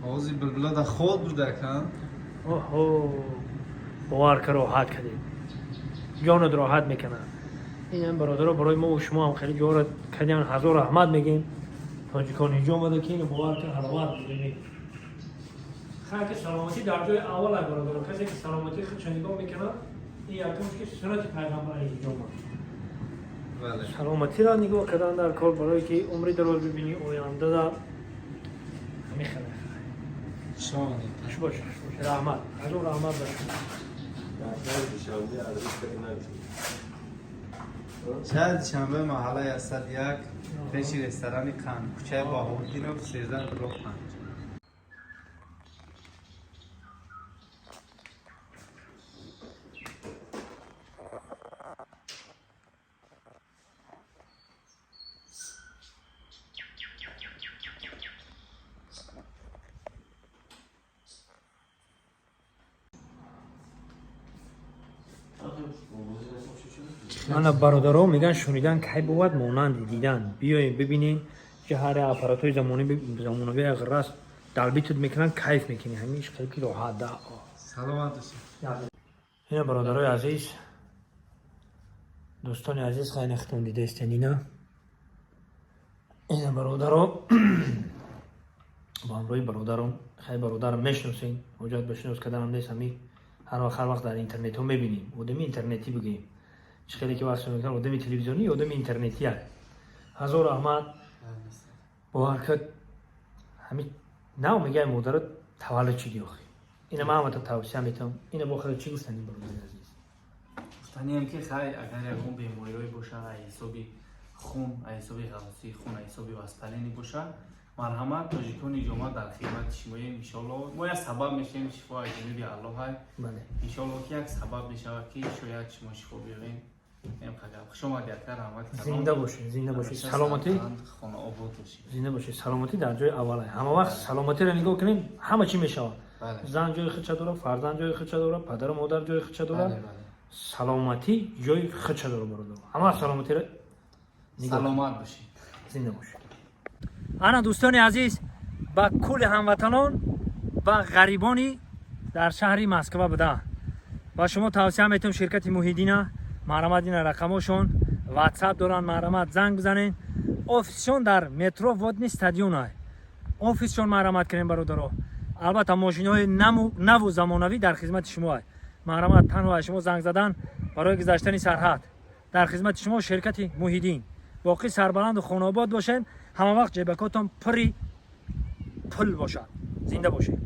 Овози булбула дар хоб буда ака. Оҳо, бовар ка, роҳат кардем, ҷонат роҳат мекунад. Ин бародаро барои мо шумо ҳам хеле ҷора кардем, ҳазор раҳмат мегем. Тоҷикон инҷо омада ки ину, бовар ка, ҳаловат будем. Хайр, ки саломатӣ дар ҷои аввал ай, бародаро. Касе ки саломатии худша нигоҳ мекунад, ин якумш ки суннати пайғамбар ай ҳиҷома. Саломатиро нигоҳ кардан дар кор, барое ки умри дароз бибинӣ ояндада. Ҳамин хеле. Хуш бошед, хуш бошед, раҳмат, ҳазор раҳмат ба шумо. Душанбе адрес кардем, нагуфтем. Шаҳри Душанбе, маҳаллаи 101, пеши ресторани Қанд, кӯчаи Баҳоуддинов, 13, блок 5. Ана, бародаро, меган, шунидан кай бувад монанди дидан. Биёем, бибинем, ки ҳар аппаратҳои замонавӣ раст далбитут мекунанд, кайф мекунӣ, ҳамин хеле ки роҳат да. Саломат бошед. Ина, бародарои азиз, дӯстони азиз, хайна хитон дидаистен. Ина, бародаро, бо ҳамроҳи бародарон. Хай, бародарам мешиносен, ҳоҷат ба шинос карданам нест. Ҳами ҳар вақт, ҳар вақт дар интернетҳо мебинем, одами интернетӣ бигӯем, чӣ хеле ки вақт мекунам, одами телевизионӣ, одами интернетӣ аст. Ҳазор раҳмат, бовар кард, ҳами нав мегӯяй, модарат таваллуд шудӣ охи. Ина ман ҳамата тавсия метавам. Ина бо хеле чӣ гуфтани, бародари азиз? Гуфтаниам ки, хай, агар ягон бемориҳое бошад, аз ҳисоби хун, аз ҳисоби ғалосии хун, аз ҳисоби воспаление бошад, марҳамат, тоҷикони ҷома дар хидмати шумоем. Иншоалло, мо як сабаб мешавем. Шифо аз ҷониби Аллоҳ ай. Иншоалло, ки як сабаб мешавад, ки шояд шумо шифо биёвем. Хуш омадед, ака, раҳмат. Зинда бошед, зинда бошед, саломатӣ. Хона обод бошед. Зинда бошед. Саломатӣ дар ҷои аввал. Ҳама вақт саломатиро нигоҳ кунем, ҳама чӣ мешавад. Зан ҷои худша дорад, фарзанд ҷои худша дорад, падару модар ҷои худша дорад, саломатӣ ҷои худша дорад. Бародар, ҳама вақт саломатиро нигоҳ. Саломат бошед. Зинда бошед. Ана, дӯстони азиз, ба кулли ҳамватанон ва ғарибони дар шаҳри Москва буда, ба шумо тавсия метавам ширкати Муҳиддина. Марҳамат, ина рақамошон, Ватсап доранд, марҳамат, занг бизанед. Офисшон дар метро Водный стадион ай офисшон. Марҳамат кунем, бародаро. Албатта, мошиноҳои наву замонавӣ дар хизмати шумо ай. Марҳамат, танҳо аз шумо занг задан барои гузаштани сарҳад. Дар хизмати шумо ширкати Муҳиддин. Боқӣ сарбаланду хонаобод бошед, ҳама вақт ҷебакотон пури пул бошад. Зинда бошед.